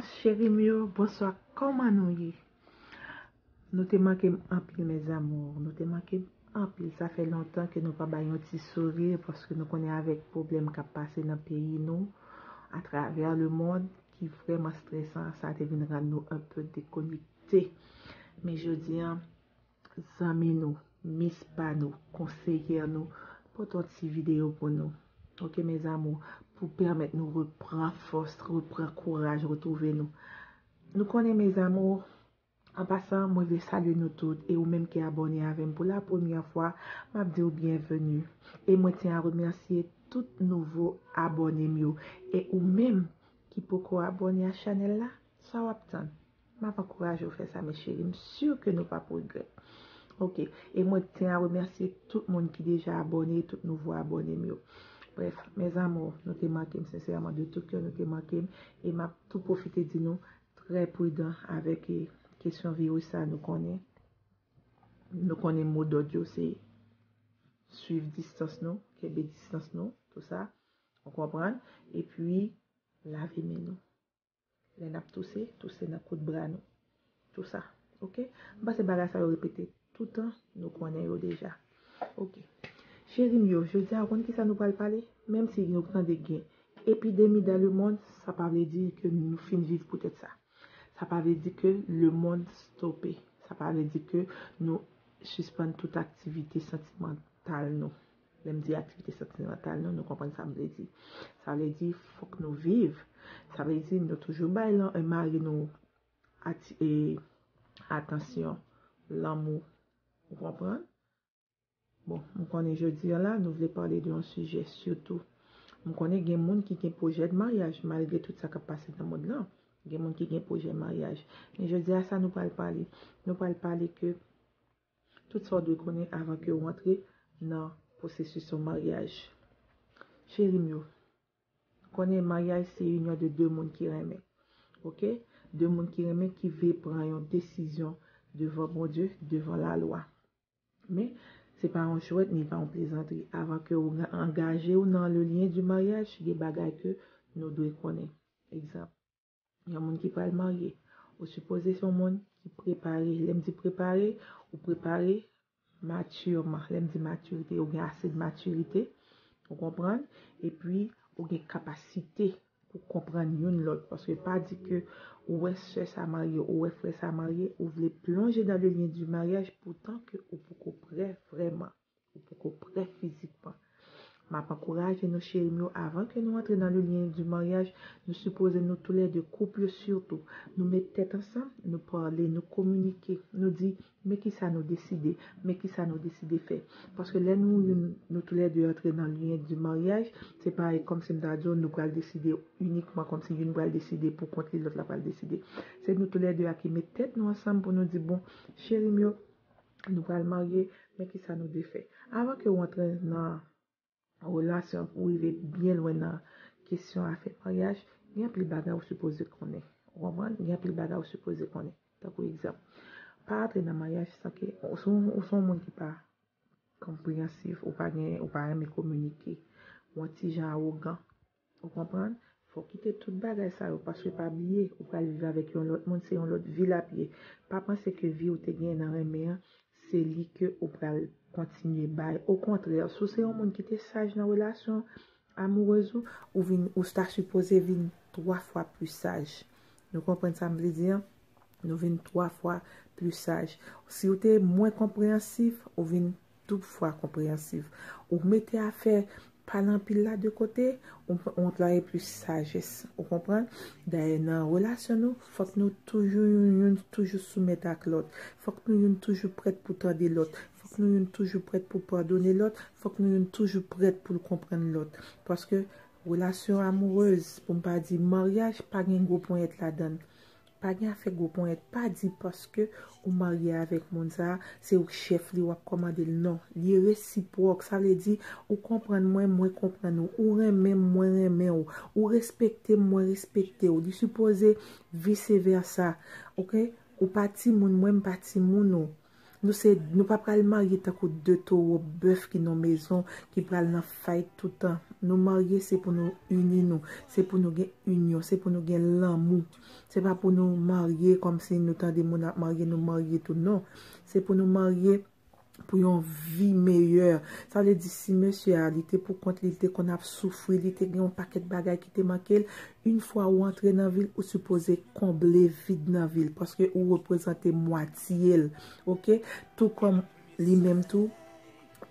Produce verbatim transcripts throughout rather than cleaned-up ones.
Cheri m yo, bonswa, kòman nou ye? Nou te manke m anpil, mes amours. Nou te manke m anpil. Sa fè lontan ke nou pa bay yon ti souri, paske nou konnen avèk pwoblèm k ap pase nan peyi nou, atravè le mond, ki vrèman stresan, sa te vin rann nou un peu déconnecté. Men jodi an, zanmi nou, mis pa nou, konseyè nou, pote yon ti videyo pou nou. Ok, mes amours, pou pèmèt nou repran fòs, repran kouraj, retwouve nou. Nou konnen, mes amours, an pasan, mwen vle salye nou tout, e ou menm ki abòne avè m pou la premyè fwa, m ap di w byenveni. E mwen tyen a remèsye tout nouvo abòne m yo. E ou menm ki poko abòne a chanèl la, sa w ap tann? M ap ankouraje w fè sa, mes chéris. M si ke nou p ap regrèt. Ok. E mwen tyen a remèsye tout moun ki deja abòne, tout nouvo abòne m yo. Bref, mes amours, nou te manke m sensèman, de tout kè nou te manke m. E m ap tou pwofite di nou, trè pridan avèk, eh, kesyon viris sa, nou konnen. Nou konnen modòd yo se swiv distans nou, kenbe distans nou, tou sa. Ou konprann? Epi, lave men nou. Lè n ap touse, touse nan kout bra nou. Tou sa. Ok? M panse bagay sa yo repete toutan, nou konnen yo deja. Ok. Cheri m yo, jodi a, ou konn kisa nou pral pale? Menm si nou tande gen epidemi dans le monde, sa pa vle di ke nou fin viv poutèt sa. Sa pa vle di ke le mond stope. Sa pa vle di ke nou sispann tout aktivite santimantal nou. Lè m di aktivite santimantal nou, nou konprann sa m vle di. Sa vle di, fòk nou viv. Sa vle di, nou toujou bay lan, e, mari nou ati-, e, atansyon, lanmou. Ou konprann? Bon, m konnen jodi a la, nou vle pale de yon sijè sitou. M konnen gen moun ki gen pwojè de maryaj, malgre tout sa k ap pase nan mond lan. Gen moun ki gen pwojè maryaj. Men jodi a sa nou pral pale. Nou pral pale ke tout sa w dwe konnen avan ke w antre nan pwosesis yon maryaj. Cheri m yo, konnen maryaj se inyon de de moun ki renmen. Ok? De moun ki renmen, ki vle pran yon desizyon devan Bondye, devan lalwa. Men, se pa yon jwèt ni pa yon plezantri. Avan ke ou angaje w nan le lien du mariage, gen bagay ke nou dwe konnen. Egzanp, yon moun ki pral marye, ou sipoze se yon moun ki prepare. Lè m di prepare, ou prepare matirman. Lè m di matirite, ou gen ase de matirite, ou konprann, epi ou gen kapasite pou konprann youn lòt. Paske pa di ke ou wè sè sa marye, ou wè frè sa marye, ou vle plonje dans le lien du mariage, poutan ke ou poko prè vrèman. Ou poko prè fizikman. M ap ankouraje nou, cheri m yo, avan ke nou antre nan le lien du mariage, nou sipoze nou toulède, koup yo sitou, nou met tèt ansanm, nou pale, nou kominike, nou di, men kisa nou deside, men kisa nou deside fè. Paske lè nou youn, nou toulède antre nan lien du mariage, se parèy kòmsi m ta di w, nou pral deside inikman, kòmsi youn pral deside pou kont li, lòt la pral deside. Se nou toulède a ki met tèt nou ansanm pou nou di, bon, cheri m yo, nou pral marye, men kisa nou dwe fè. Avan ke w antre nan relasyon pou rive byen lwen nan kesyon afè maryaj, gen anpil bagay ou sipoze konnen. Ou konprann? Gen anpil bagay ou sipoze konnen. Tankou egzanp, pa antre nan maryaj san ke ou se yon, ou se yon moun ki pa konpreyansif, ou pa gen, ou pa renmen kominike, ou yon ti jan awogan. Ou konprann? Fò w kite tout bagay sa yo, paske pa bliye, ou pral viv avèk yon lòt moun, se yon lòt vi l ap ye. Pa panse ke vi ou te gen nan renmen an, se li ke ou pral kontinye bay. Okontrè, si w se yon moun ki te saj nan relasyon amourez ou, ou vin, ou ta sipoze vin twa fwa pli saj. Nou konprann sa m vle di an? Nou vin twa fwa pli saj. Si w te mwen konpreyansif, ou vin doub fwa konpreyansif. Ou mete afè pale anpil la de kote, ou, ou anplwaye plis sajès. Ou konprann? Dayè, nan relasyon nou, fòk nou toujou youn, youn toujou soumèt ak lòt. Fòk nou youn toujou prèt pou tande lòt. Fòk nou youn toujou prèt pou padone lòt. Fòk nou youn toujou prèt pou l konprann lòt. Paske relasyon amourez, pou m pa di maryaj, pa gen gwo ponyèt ladan l. Pa gen afè gwo ponyèt. Pa di paske ou marye avèk moun sa a, se ou k chèf li, w ap kòmande l. Non, li resipwòk. Sa vle di, ou konprann mwen, mwen konprann ou. Ou renmen m, mwen renmen w. Ou respekte m, mwen respekte w. Li sipoze vice versa. Ok? Ou pa timoun mwen, m pa timoun ou. Nou se, nou pa pral marye tankou de towo bèf ki nan mezon, ki pral nan fight toutan. Nou marye, se pou nou ini nou, se pou nou gen inyon, se pou nou gen lanmou. Se pa pou nou marye kòmsi nou tande moun ap marye, nou marye tou. Non, se pou nou marye pou yon vi meyè. Sa vle di, si mesye a, li te pou kont li, li te konn ap soufri, li te gen yon pakèt bagay ki te manke l, yon fwa ou antre nan vi l, ou sipoze konble vid nan vi l, paske ou reprezante mwatye l, oke? Tou kòm li menm tou,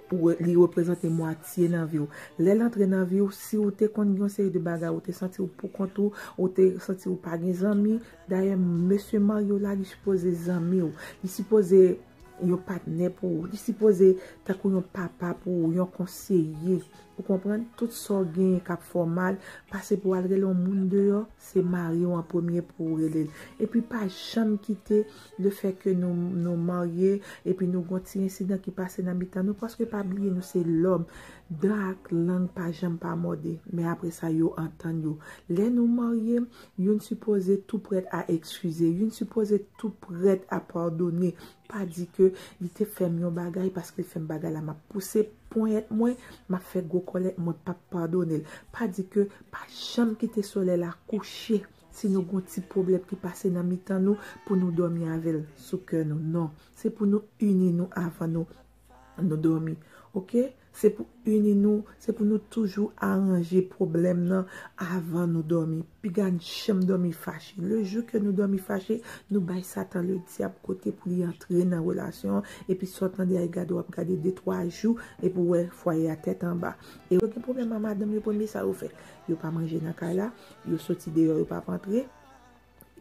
ou re-, li reprezante mwatye nan vi w. Lè l antre nan vi w, si ou te konn gen yon seri de bagay, ou te santi w pou kont ou, ou te santi w pa gen zanmi, dayè, mesye marye w la, li sipoze zanmi w. Li sipoze yon patnè pou ou. Li sipoze tankou yon papa pou ou, yon konseye. Ou konprann? Tout sa w genyen k ap fè w mal, pase pou w al rele yon moun deyò, se mari w an premye pou w rele l. Epi pa janm kite lefètke nou, nou marye, epi nou gon ti ensidan ki pase nan mitan nou, paske pa bliye nou se lòm. Dan ak lang pa janm pa mòde, men apre sa yo antann yo. Lè nou marye, youn sipoze tou prèt a ekskize, youn sipoze tou prèt a padone. Pa di ke li te fè m yon bagay, paske l fè m bagay la, m ap pouse ponyèt mwen, m ap fè gwo kòlèt, mwen p ap padone l. Pa di ke, pa janm kite solèy la kouche si nou gon ti pwoblèm ki pase nan mitan nou pou nou dòmi avè l sou kè nou. Non, se pou nou ini nou avan nou, nou dòmi. Oke? Se pou ini nou, se pou nou toujou aranje pwoblèm nan avan nou dòmi. Piga n janm dòmi fache. Le jou ke nou dòmi fache, nou bay Satan le dyab kote pou li antre nan relasyon an, epi sa w tande a, gade w ap gade de twa jou, epi w wè fwaye a tèt anba. E yo gen pwoblèm a madanm yo, premye sa yo fè, yo pa manje nan kay la, yo soti deyò, yo p ap antre,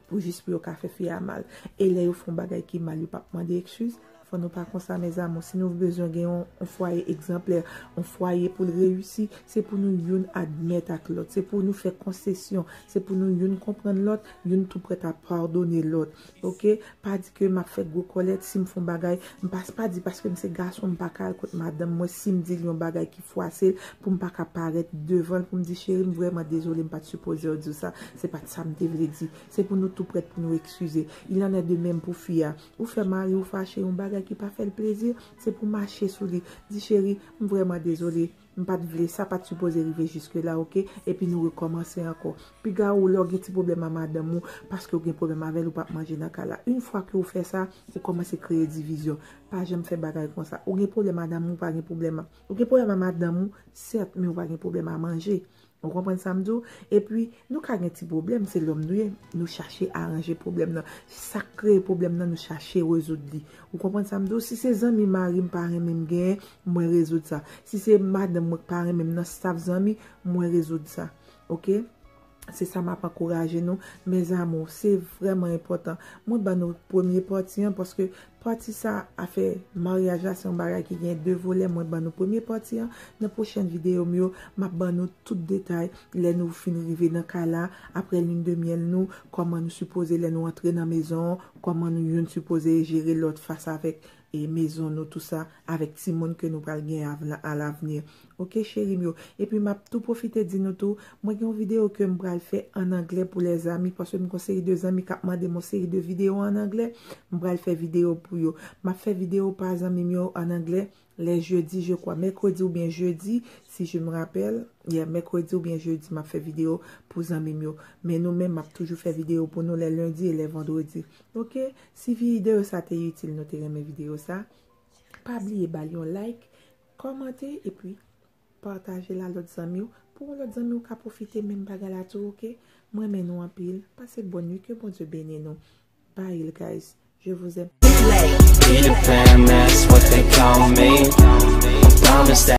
pou jis pou yo ka fè fi a mal. E lè yo fè yon bagay ki mal, yo p ap mande ekskiz. Fò nou pa konsa, mes amours. Si nou bezwen gen yon, yon fwaye egzanplè, yon fwaye pou l reyisi, se pou nou youn admèt ak lòt. Se pou nou fè konsesyon. Se pou nou youn konprann lòt, youn tou prèt a padone lòt. Oke? Pa di ke m ap fè gwo kòlèt si m fè yon bagay. M pa, pa di paske m se gason, m pa ka al kot madanm mwen si m di l yon bagay ki fwase l pou m pa ka parèt devan l pou m di, cheri, m vrèman dezole, m pa t sipoze w di w sa. Se pa t sa m te vle di. Se pou nou tou prèt pou nou ekskize. Il en est de même pou fi a. Ou fè mari w fache, yon bagay ki pa fè l plezi, se pou mache sou li. Di, cheri, m vrèman dezole. M pa t vle, sa pa t sipoze rive jiske la, oke? Epi nou rekòmanse ankò. Piga ou lè w gen ti pwoblèm a madanm ou, paske w gen pwoblèm avè l, ou p ap manje nan kay la. Yon fwa ke w fè sa, ou kòmanse kreye divizyon. Pa janm fè bagay konsa. Ou gen pwoblèm a madanm ou, ou pa gen pwoblèm a, ou gen pwoblèm a madanm ou, sèt, men ou pa gen pwoblèm a manje. Ou konprann sa m di w? Epi, nou ka gen ti pwoblèm, se lòm nou ye. Nou chache aranje pwoblèm nan. Sa k kreye pwoblèm nan, nou chache rezoud li. Ou konprann sa m di w? Si se zanmi mari m pa renmen m genyen, mwen rezoud sa. Si se madanm mwen k pa renmen m nan staf zanmi, mwen rezoud sa. Oke? Se sa m ap ankouraje nou, mes amours, se vrèman enpòtan. Mwen ban nou premye pati an, paske pati sa, afè maryaj la, se yon bagay ki gen de volè. Mwen ban nou premye pati an. Nan pwochèn videyo m yo, m ap ban nou tout detay lè nou fin rive nan kay la, aprè lin de myèl nou, kòman nou sipoze, lè nou antre nan mezon an, kòman nou youn sipoze jere lòt fas avèk e mezon nou, tou sa, avèk timoun ke nou pral gen avna-, alavni. Oke, cheri m yo. Epi m ap tou pwofite di nou tou, mwen gen yon videyo ke m pral fè an anglè pou lèzami, paske m gen yon seri de zanmi k ap mande m yon seri de videyo an anglè. M pral fè videyo pou yo. M ap fè videyo pa zanmi m yo an anglè, lè jedi, je kwa, mèkredi oubyen jedi, si je me rappelle. Yeah, mèkredi oubyen jedi, m ap fè videyo pou zanmi m yo. Men nou menm, m ap toujou fè videyo pou nou lè lendi e lè vandredi. Oke? Si videyo sa te itil, nou te renmen videyo sa, pa bliye ba l yon like, kòmante, epi pataje l a lòt zanmi w, pou yon lòt zanmi w ka pwofite menm bagay la tou, oke? Mwen renmen nou anpil. Pase bòn nuit, ke Bondye beni nou. Bye, guys. Je vous aime. Peter Pan, that's what they call me. I promise that